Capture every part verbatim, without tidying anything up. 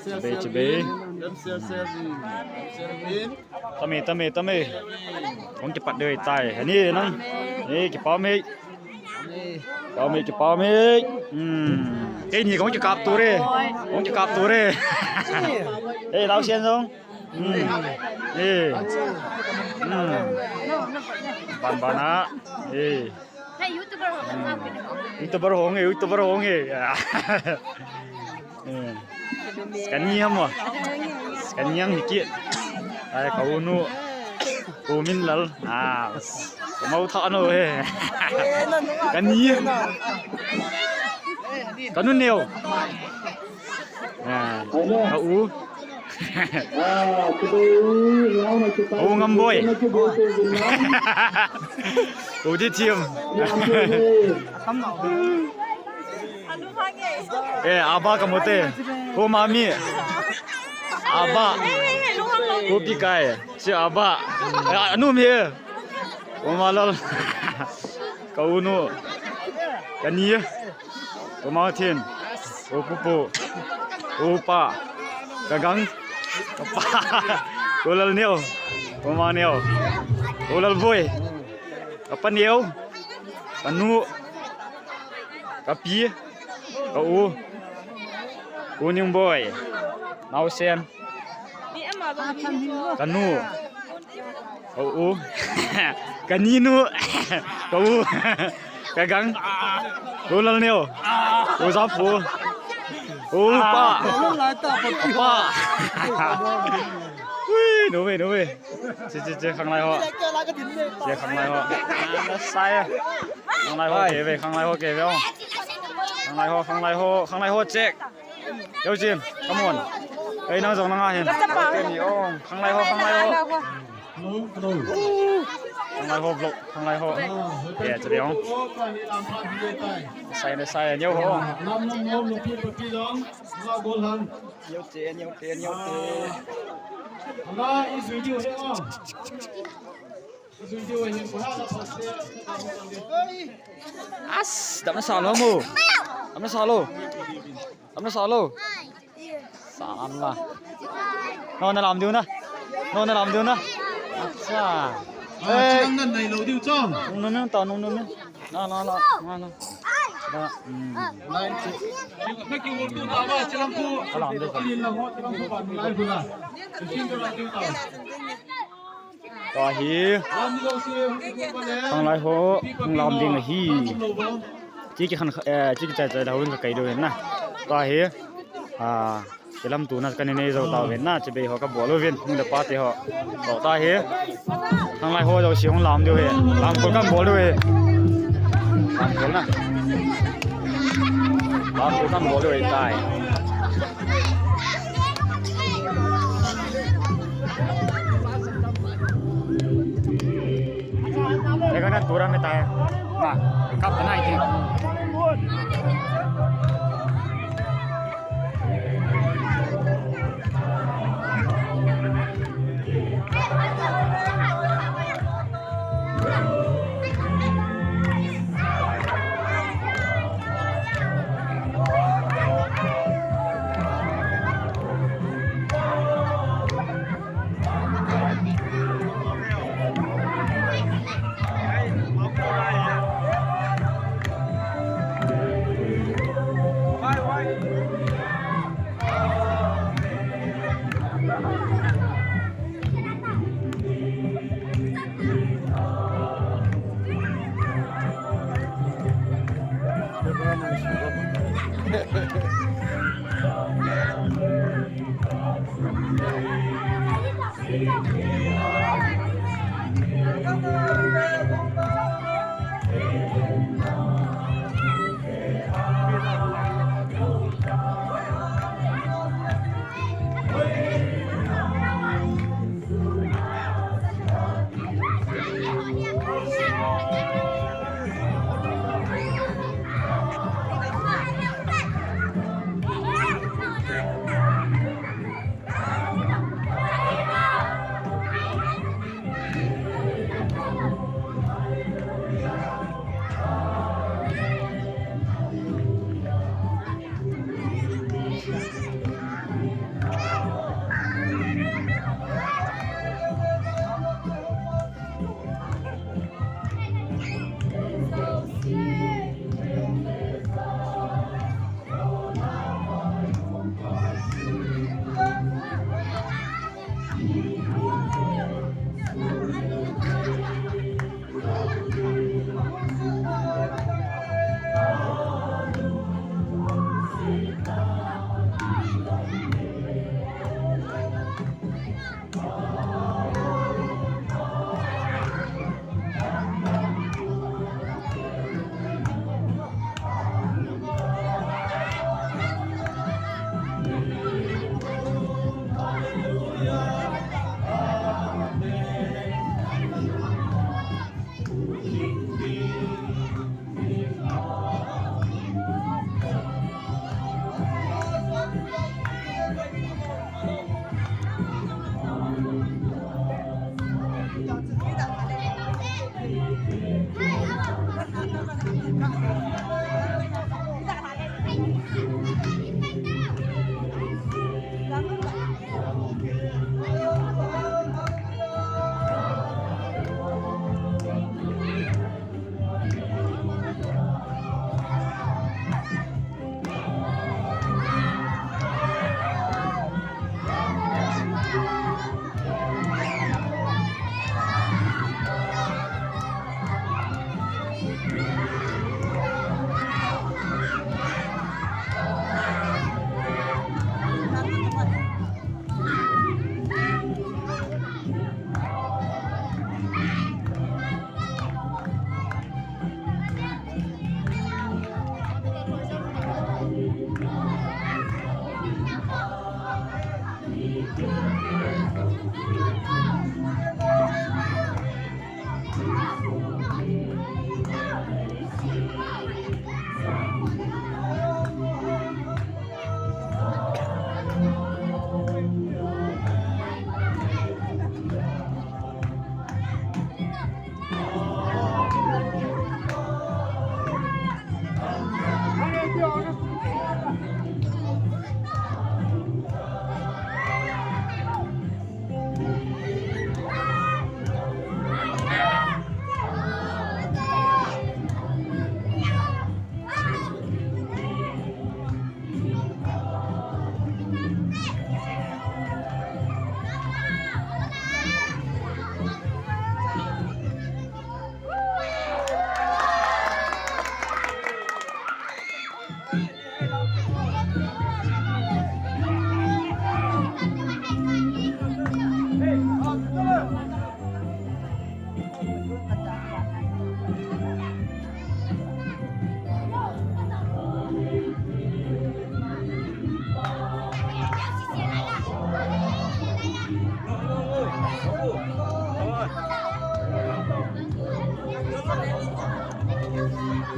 Chibai, chibai. Tame, tame, tame. Hung kipat ding tai. Ani nang. Eh, kipah me. Kipah me, kipah me. Hmm. Keini hung kikap tou re. Hung kikap tou re. Eh, naosen jong. Hmm. Eh. Hmm. Ban ban a. Eh. Hey, YouTuber ho. Hmm. YouTuber ho nge, YouTuber ho nge. Hmm. Kani ham wa. Kani ham hiki. Ai, ka u nu. U Minlal. Ah. Ka mau tha no he. Kani. Ka nu neo. Ah. Ka u. U Ngamboi. U di thiam. Eh, aba kamote. Ko mami. Aba. Ko pikai. Si aba. Eh, anu mi. Ko malal. Ka u nu. Kani. Ko Martin, ko Pupu, ko Pa, ka Gang, ka Pa, ko Lal Neo, ko Ma Neo, ko Lal Boi, ka Pa Neo, ka Nu, ka Pi, ka U, ko Ning Boi, naosen. Ka Nu. Ka U. Ka Ninu. Ka U. Ka Gang. Ko Lal Neo. Ko Zapu. Ko Pa. Pa. Ui, nu ve, nu ve. Che, che, che, khanglai ho. Che, khanglai ho. Sai. Khanglai ho keve, khanglai ho keve. Khanglai ho, khanglai ho, khanglai ho, check. Yo Jin, come on. Ei, nang jong nang a hin. Khanglai ho, khanglai ho. Khanglai ho vlog, khanglai ho. Ye, che dong. Sai ne sai ne ho. Yo che, yo che, yo che. As, dam na sa lo mo. Dam na sa lo. Dam na sa lo. Sa la. No na lam diu na. No na lam diu na. Acha. Eh, chang nan nai lo diu chang. Nung nung ta nung nung. Na na na. Na na. Da. Hmm. Nai chu. Ka ki wo tu ta ba chilang ku. Alam de. Chilang ho chilang ku ba nai ku na. Chilang ku la diu ta. Tua hi, khanglai ho, hung lam ding ahi. Chi ki khan, eh, chi ki chai chai da hung ka kai do na. Tua hi, ah, ki lam tu na ka ne ne zo ta ve na, chibai ho ka bol uvin, hung da pa te ho. Tua hi, khanglai ho jouse hung lam diu hi, lam ko kan bol diu hi. Lam ko na. Lam ko kan bol diu hi tai. Eka na tura me tai. Ma, kap na iti.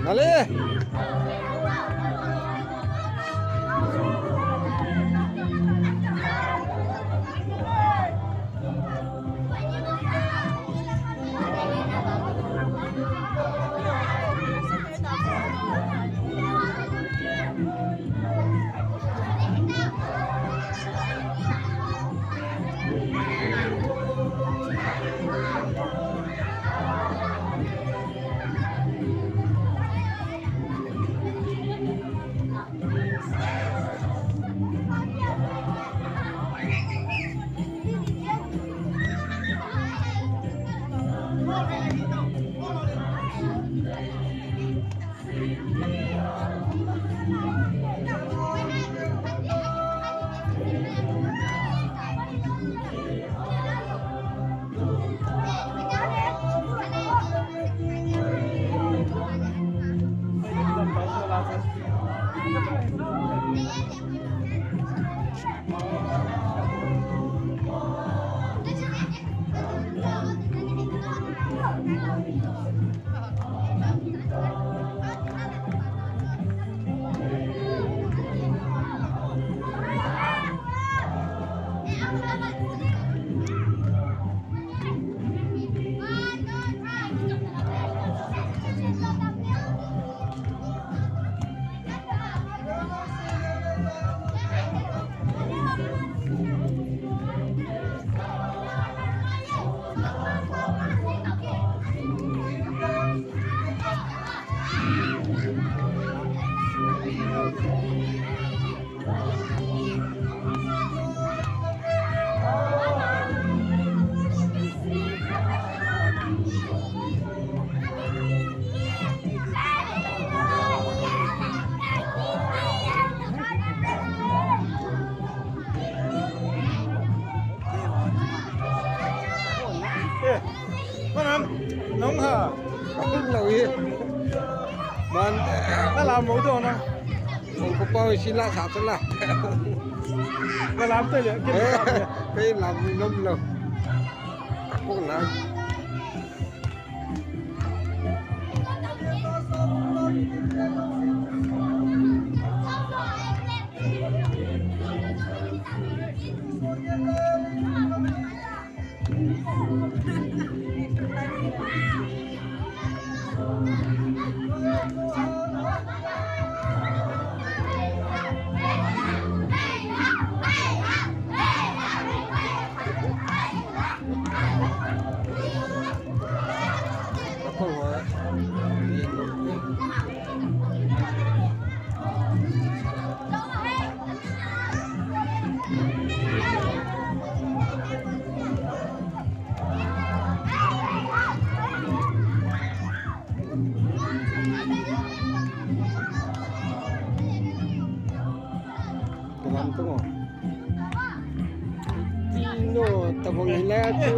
Nale. Eh, manam, nong ha. Nong lo ye. Man, na la mo do na. Ko pa si la sa sa la. Na la te le, ke la. Pe la mo nom lo. Ko la. Kalam tu mo. Tino, tabang hila tu.